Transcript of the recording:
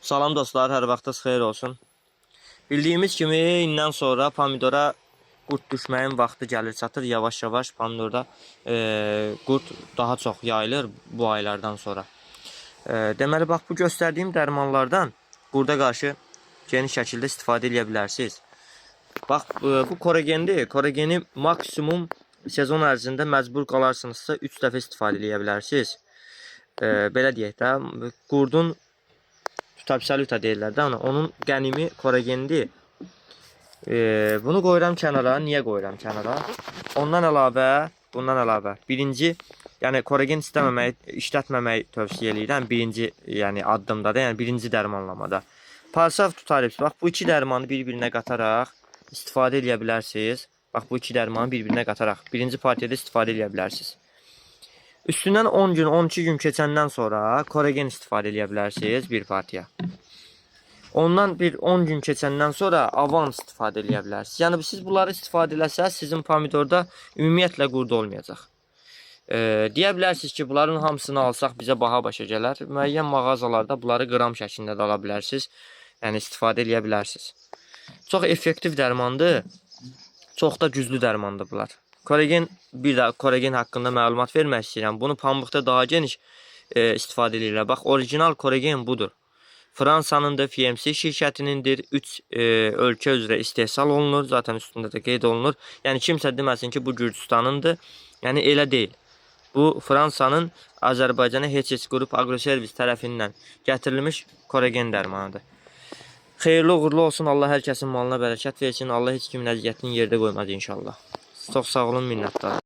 Salam dostlar, hər vaxtınız xeyir olsun. Bildiyimiz kimi indən sonra pomidora qurd düşməyin vaxtı gəlir çatır. Yavaş-yavaş pomidorda qurd daha çox yayılır bu aylardan sonra. Deməli bax bu göstərdiyim dərmanlardan qurda qarşı geniş şəkildə istifadə edə bilərsiniz. Bax bu koragendir. Korageni maksimum sezon ərzində məcbur qalarsınızsa 3 dəfə istifadə edə bilərsiniz. Belə deyək də, qurdun Absoluta deyirlər də, ana, onun qənimi koragendir. Bunu qoyuram kənara. Niyə qoyuram kənara? Ondan əlavə, bundan əlavə birinci, yəni koragen istəməməyi, işlətməməyi tövsiyə eləyirəm birinci, yəni addımda da, yəni birinci dərmanlamada. Parsav tutarıps. Bax bu iki dərmanı bir-birinə qataraq istifadə edə bilərsiniz. Bax bu iki dərmanı bir-birinə qataraq birinci partiyada istifadə edə bilərsiniz. Üstündən 10 gün, 12 gün keçəndən sonra koragen istifadə edə bilərsiniz bir partiya. Ondan bir 10 gün keçəndən sonra avans istifadə edə bilərsiniz. Yəni siz bunları istifadə eləsəz sizin pomidorda ümumiyyətlə qurd olmayacaq. Deyə bilərsiniz ki, bunların hamısını alsaq bizə baha başa gələr. Müəyyən mağazalarda bunları qram şəklində də ala bilərsiniz. Yəni istifadə edə bilərsiniz. Çox effektiv dərmandır. Çox da güclü dərmandır bunlar. Koragen, bir də koragen haqqında məlumat vermək istəyirəm. Bunu pambıqda daha geniş istifadə edirlər. Bax, orijinal koragen budur. Fransanındır, FMC şirkətinindir. 3 ölkə üzrə istehsal olunur. Zaten üstündə də qeyd olunur. Yəni kimsə deməsin ki, bu Gürcüstanındır. Yəni elə deyil. Bu Fransanın Azərbaycana HS Group Agroservis tərəfindən gətirilmiş koragen dərmanıdır. Xeyirli uğurlu olsun. Allah hər kəsin malına bərəkət versin. Allah heç kimin əziyyətini yerdə qoymaz inşallah. Çox sağ olun, minnətdaram.